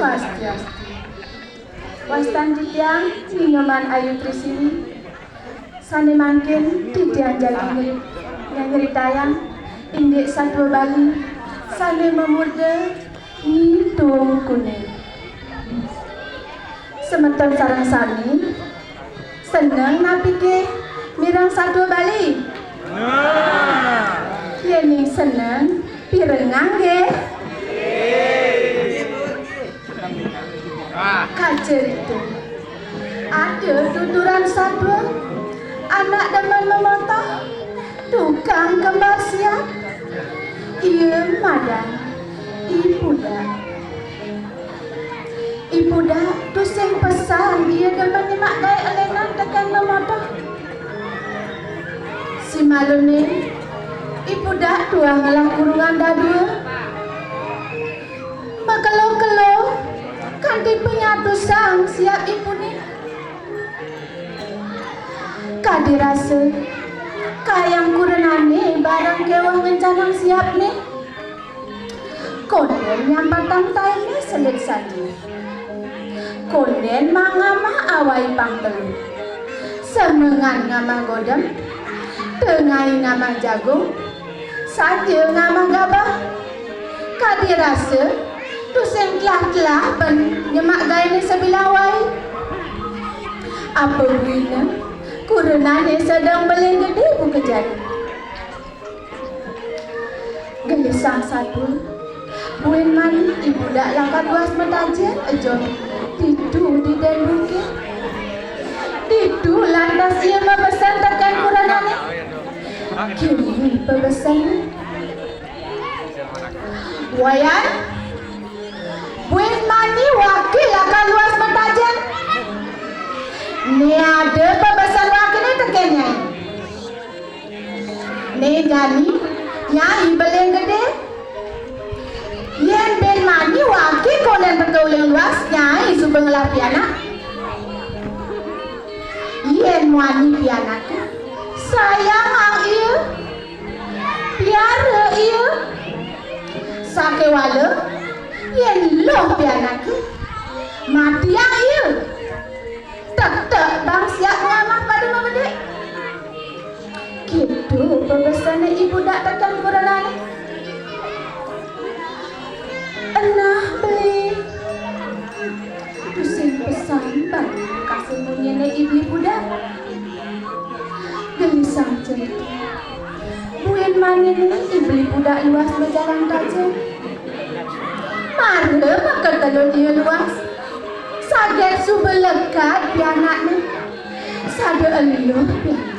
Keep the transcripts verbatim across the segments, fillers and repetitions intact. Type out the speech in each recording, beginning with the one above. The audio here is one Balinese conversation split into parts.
Swastiastu. Wastan titiang Ni Nyoman Ayu Trisini. Sané mangkin titiang jagi nyri-, nyritayang indik satua Bali sané mamurda Nyi Tuung Kuning. Semeton sareng sami seneng napiké mireng satua Bali? Yéning seneng, pirengang nggih. Kacerita. Ada tuturan satua, anak demen memotoh, tukang kembar siap. Ia madan I Pudak. I Pudak tusing pesan ia demen nyemak gaé alénan tekén memotoh. Simaluné, I Pudak tuah ngelah kurungan dadua. Makelo-kelo kanti panyatusan siap ipuné. Kadi rasa kayang kurenané bareng kéweh ngencanang siapné. Kondén nyampatang taéné selit sadi. Kondén mangamah awai pang telu. Semengan ngamah godem, tengai ngamah jagung, sanja ngamah gabah. Kadi rasa tusing telah-telah ban nyemak gaéné sabilang wai. Apa buina, kurenané sedeng beling gedé buka jani. Gelisang satua, buin mani I Pudak lakar luas matajén ejong ditu di dén bukit. Ditu lantas ia mabesen tekén kurenané. Kéné pabesenné. Wayan, buin mani waki lakar luas matajén. Né ada pabesen wakiné tekén nyai. Né jani, nyai beling gedé. Yén buin mani waki kondén teka uling luas, nyai suba ngelah pianak. Yén muani pianaké, sayangang ia, piara ia. Sakéwala, yén luh pianaké, matiang ia. Tektek bang siap ngamah pada mabedik. Kéto pabesenné I Pudak tekén kurenané. Enah beli. Tusing pesan bang kasih munyiné I Beli Pudak. Gelisang cerita. Buin maniné I Beli Pudak luas majalan tajén. Mara makatelun ia luas. Saget suba lekad pianakné. Sada eluh pianak.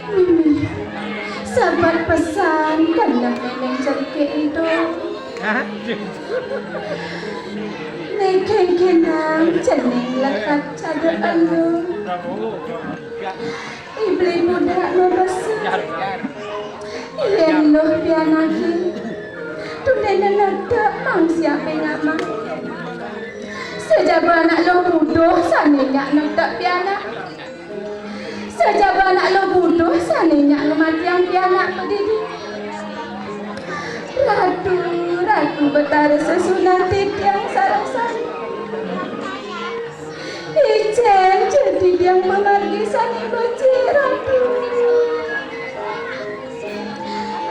Mimih, sebet pesan keneh méméng cerikik ento. Né kénkénang cening lekad sada eluh. I Beli Pudak mabesen. Yén luh pianaké, tundéna nektek mang siapé ngamah. Sajaba anak luh buduh sané nyak nektek pianak. Sajaba anak luh buduh sané nyak ngamatiang pianak padidi. Ratu, Ratu Betara sesuunan titiang sareng sami. Icén ja titiang pamargi sané becik, Ratu.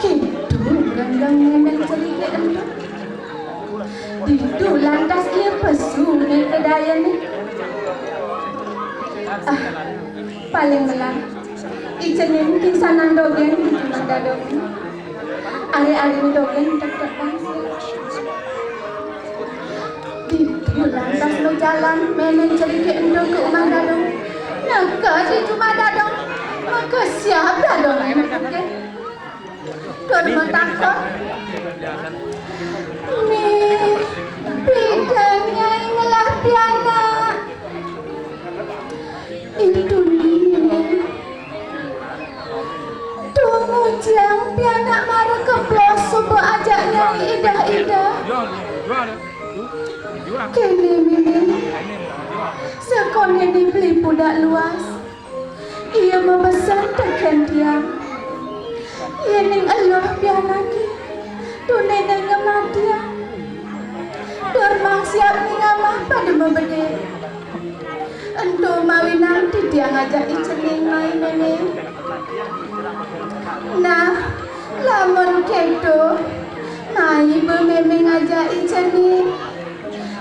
Kéto renggang méméng cerikik ento. Ditu lantas ia pesu né ka dayané. Ah, paling melah. Icén niki sanang dogén di jumah dadong. Ari-ari dogén tektek bangsa. Ditu lantas majalan méméng cerikik ento ka umah dadong. Neked di jumah dadong, maka siap dadong anak. Tur matakon, "Mih, pidan nyai ngelah pianak?" "Itu, Mih. Tuh ngujiang pianak mara keplos suba ajak nyai idah-idah." Kéné, Mih. Sakoné I Beli Pudak luas. Ia mabesen tekén tiang, yéning eluh pianaké, tundéna ngamatiang. Tur Mang Siap ning amah pada mabedé. Ento mawinan titiang ngajak i cening mai mémé. Nah, lamun kéto, mai ba mémé ngajak i cening.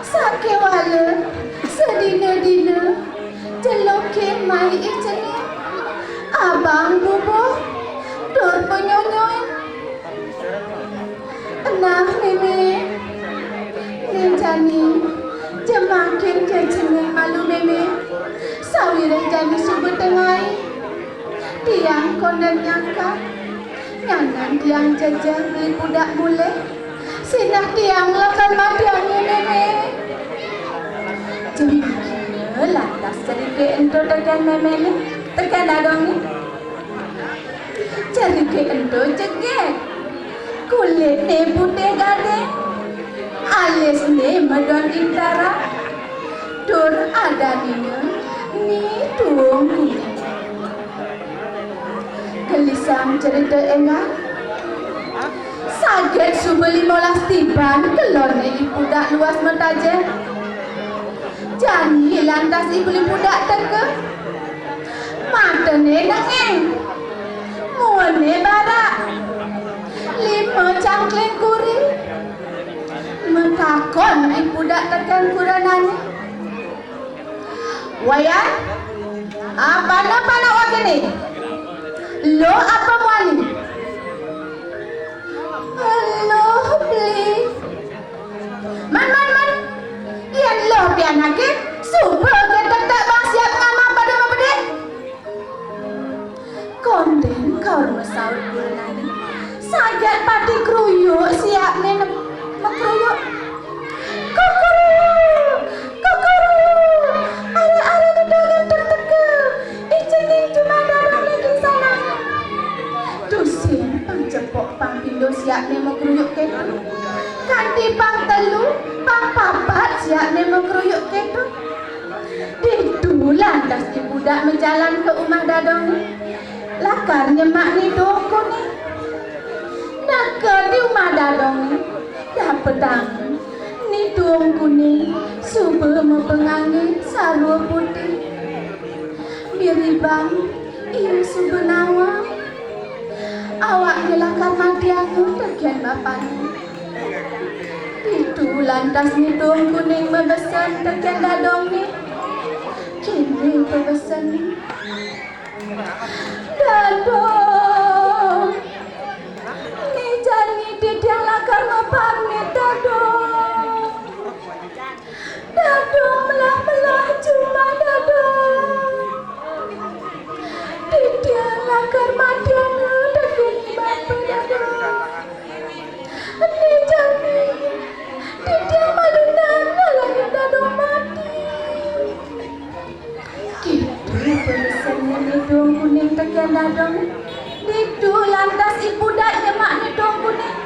Sakéwala, sadina-dina, jelukin mai i cening. Abang bubuh, tur panyonyoin. Nah, mémé. Né jani, jemakin ja cening malu mémé. Sawiréh jani suba tengai. Tiang kondén nyangkal. Nyanan tiang jejeh beli pudak mulih. Sinah tiang lakar matianga mémé. Jemakina lantas cerita ento tekén méméné, tekén dadongné. Cerita ento jegég. Kulitné putih gading, alisné medon intara, tur adanina Ni Tuung Kuning. Gelisang cerita énggal. Saget suba limolas tiban kelonné i pudak luas matajén. Jani lantas i beli pudak teka. Matané nengéng, muané barak, lima cangkling kuring. Matakon i pudak tekén kurenané. Wayan, apana panak wakéné? Luh apa muani? Luh, Beli. Man, man, man. Yén luh pianaké, suba ké tektek Bang Siap ngamah pada mabedé. Kondén kaur masaut kurenané. Saget pati kruyuk siapné ne-, makruyuk. Kukuruyuk, kukuruyuk. Aré-aré gedé nganter teka. I cening jumah dadongné king sananga. Tusing pang cepok pang pindo siapné makruyuk kéto. Kanti pang telu, pang papat siapné makruyuk kéto. Ditu lantas i pudak majalan ka umah dadongné. Lakar nyemak Ni Tuung Kuning. Neked di umah dadongné, dapetanga Ni Tuung Kuning suba mapanganggé sarwa putih. Miribang ia suba nawang. Awakné lakar matianga tekén bapané. Ditu lantas Ni Tuung Kuning mabesen tekén dadongné. Kéné pabesenné. Dadong. Né jani titiang lakar mapamit, Dadong. Dadong, melah-melah jumah, Dadong. Titiang lakar matianga tekén bapa, Dadong. Né jani, titiang malunan ngalangin Dadong mati. Kéto pabesenné Ni Tuung Kuning tekén dadong. Ditu lantas i pudak nyemak Ni Tuung Kuning.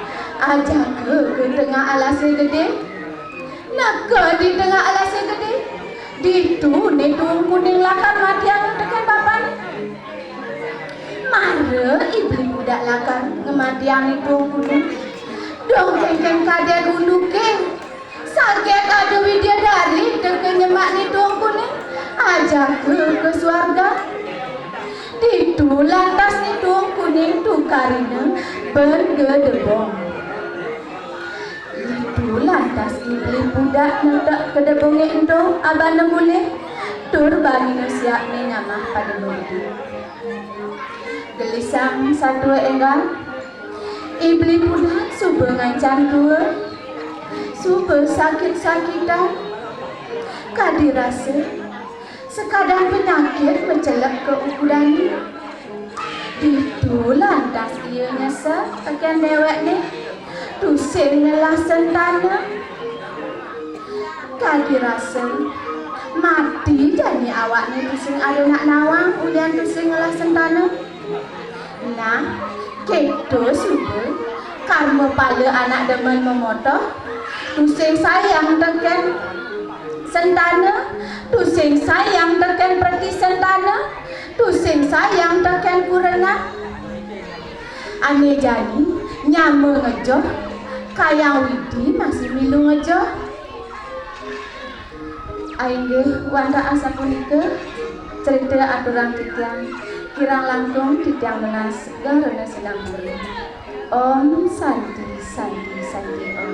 Ajaka ka tengah alasé gedé. Neked di tengah alasé gedé. Ditu Ni Tuung Kuning lakar matianga tekén bapané. Mara i beli pudak lakar ngamatiang Ni Tuung Kuning. Dong kénkén kadén unduké. Saget ada widyadari teka nyemak Ni Tuung Kuning, ajaka ka suarga. Ditu lantas Ni Tuung Kuning tukarina ban gedebong. Ditu lantas i beli pudak netek gedebongé ento abana mulih, tur banina siapné ngamah pada mudi. Gelisang satua énggal, i beli pudak suba ngancan tua, suba sakit-sakitan, kadi rasa sakadang panyakit macelep ka ukudané. Ditu lantas ia nyesel tekén déwékné, tusing ngelah sentana. Kadi rasa mati jani awakné tusing ada nak nawang ulian tusing ngelah sentana. Nah, kéto suba karma pala anak demen mamotoh, tusing sayang tekén sentana, tusing sayang tekén preti sentana, tusing sayang tekén kurenan. Ané jani nyama ngejoh, kayang Widi masih milu ngejoh. Inggih wantah asapunika cerita aturang titiang, kirang langkung titiang nunas geng rena sinampura. Om Santi, Santi, Santi, Om.